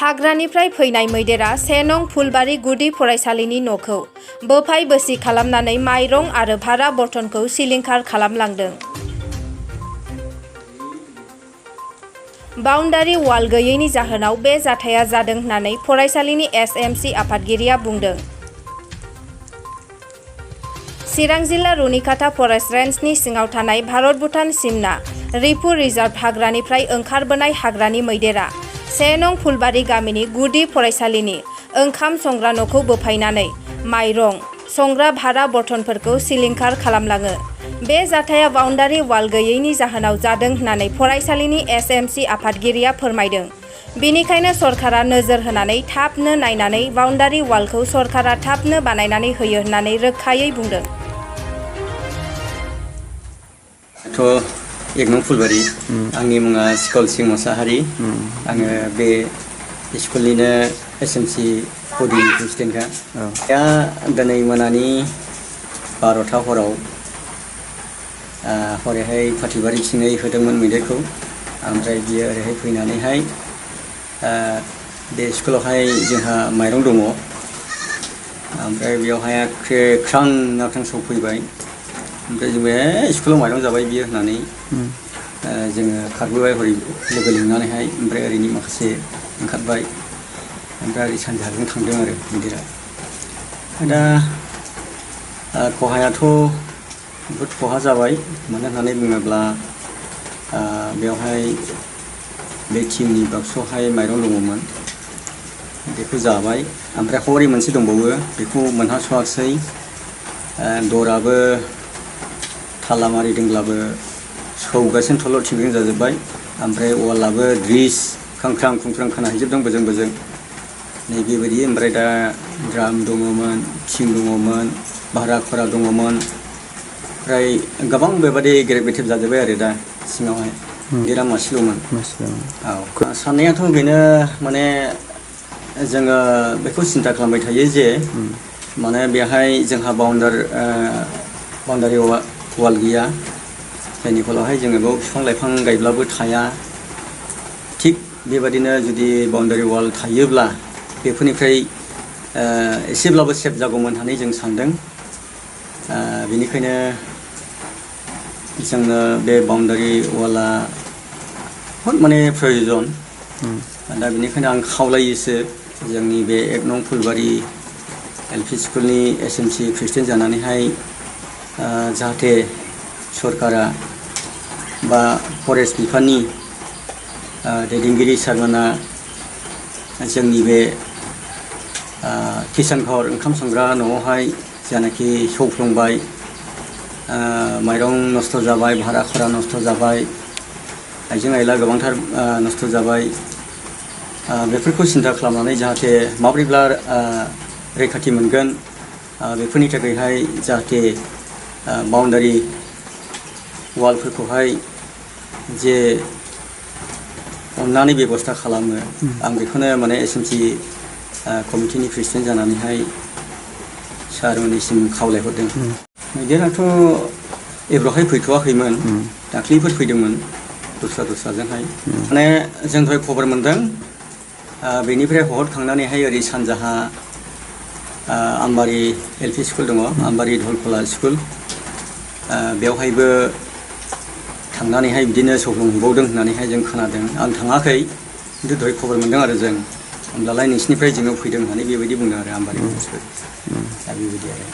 हाग्रानिफ्राय फैनाय मैदेरा 1 नं फुलबारी गुदि फरायसालिनि न'खौ बोफाय बोसि खालामनानै माइरं आरो भारा बर्तनखौ सिलिंखार खालामलांदों। बाउन्डारि वाल गैयैनि जाहोनाव बे जाथाया जादों होननानै फरायसालिनि एसएमसि आफादगिरिया बुंदों। चिरां जिल्ला रुनिकाटा फरेस्ट रेन्जनि सिङाव थानाय भारत-भुटान सिमना रिफु रिजार्भ हाग्रानिफ्राय ओंखारबोनाय हाग्रानि मैदेरा 1 नं फुलबारी गामिनि गुदि फरायसालिनि ओंखाम संग्रा न'खौ बोफायनानै माइरं, संग्रा भारा बर्तनफोरखौ सिलिंखार खालामलाङो। बे जाथाया बाउन्डारि वाल गैयैनि जाहोनाव जादों होननानै फरायसालिनि एसएमसि आफादगिरिया फोरमायदों। बेनिखायनो सरकारा नोजोर होनानै थाबनो नायनानै बाउन्डारि वालखौ सरकारा थाबनो बानायनानै होयो होननानै रोखायै बुंदों। 1 नं फुलबारी आंनि मुङा सिकल सिं मोसाहारि। आङो बे स्कुलनिनो एसएमसि बडिनि प्रेसिडेन्टखा। दा दिनै मोनानि 12टा हराव हरैहाय फाथिबारिथिङै होदोंमोन मैदेरखौ। ओमफ्राय बियो ओरैहाय फैनानैहाय बे स्कुलावहाय जोंहा माइरं दङ। ओमफ्राय बेयावहाय ख्रां नाथां सौफैबाय। ओमफ्राय जों बे स्कुलाव माइरं जाबाय बियो होननानै जोङो खारबोबाय हरै लोगो लिंनानैहाय। ओमफ्राय ओरैनि माखासे ओंखारबाय। ओमफ्राय ओरै सानजाजों थांदों आरो मैदेरा। दा खहायाथ' बहुद खहा जाबाय। मानो होननानै बुङोब्ला बेवहाय बे थिंनि बाक्सुआवहाय माइरं दङमोन, बेखौ जाबाय। ओमफ्राय हरै मोनसे दंबावो, बेखौ मोनहास'वासै। दराबो ताला मारिदोंब्लाबो सौगासिनो थलर थिंजों जाजोब्बाय। ओमफ्राय वालाबो द्रिस खांख्रां खुंख्रां खोनाहैजोबदों बोजों बोजों। नैबेबायदि। ओमफ्राय दा द्राम दङमोन, थिं दङमोन, भारा खरा दङमोन। ओमफ्राय गोबां बेबादि गेरेब गेथेब जाजोब्बाय आरो दा सिङावहाय। मैदेरा मासेल'मोन। औ, साननायाथ' बेनो, माने जोङो बेखौ सिन्था खालामबाय थायो जे माने बेहाय जोंहा बाउन्डारि वाल गैया। जायनि फलावहाय जोङो बेयाव बिफां लाइफां गायब्लाबो थाया। थिग बेबादिनो जुदि बाउन्डारि वाल थायोब्ला बेफोरनिफ्राय एसेब्लाबो सेफ जागौमोन होननानै जों सानदों। बेनिखायनो जोंनो बे बाउन्डारि वाला बहुद माने प्रयजन। दा बेनिखायनो आं खावलायोसो जोंनि बे 1 नं फुलबारी एलपि स्कुलनि एसएमसि प्रेसिडेन्ट जानानैहाय जाहाथे सरकारा बा फरेस्ट बिफाननि दैदेनगिरि सारमोना जोंनि बे किसान घर ओंखाम संग्रा न'आवहाय जानाखि सौफ्लंबाय, माइरं नस्थ' जाबाय, भारा खरा नस्थ' जाबाय, आइजें आइला गोबांथार नस्थ' जाबाय। बेफोरखौ सिन्था खालामनानै जाहाथे माब्रैब्ला रैखाथि मोनगोन, बेफोरनि थाखायहाय जाहाथे बाउन्डारि वालफोरखौहाय जे अननानै बेब'स्था खालामो, आं बेखौनो माने एसएमसि कमिटिनि प्रेसिडेन्ट जानानैहाय सारमोननिसिम खावलायहरदों। मैदेराथ' एब्रावहाय फैथ'वाखैमोन, दाख्लैफोर फैदोंमोन दस्राजोंहाय। माने जों दहाय खबर मोनदों, बेनिफ्राय हहरखांनानैहाय ओरै सानजाहा आमबारि एलपि स्कुल दङ, आमबारि धलखला स्कुल, बेवहायबो थांनानैहाय बिदिनो सौग्रावहैबावदों होननानैहाय जों खोनादों। आं थाङाखै, खिन्थु दहाय खबर मोनदों आरो जों। होमब्लालाय नोंसिनिफ्राय जोङो फैदों होननानै बेबायदि बुंदों आरो आमबारि स्कुल। दा बेबायदि आरो।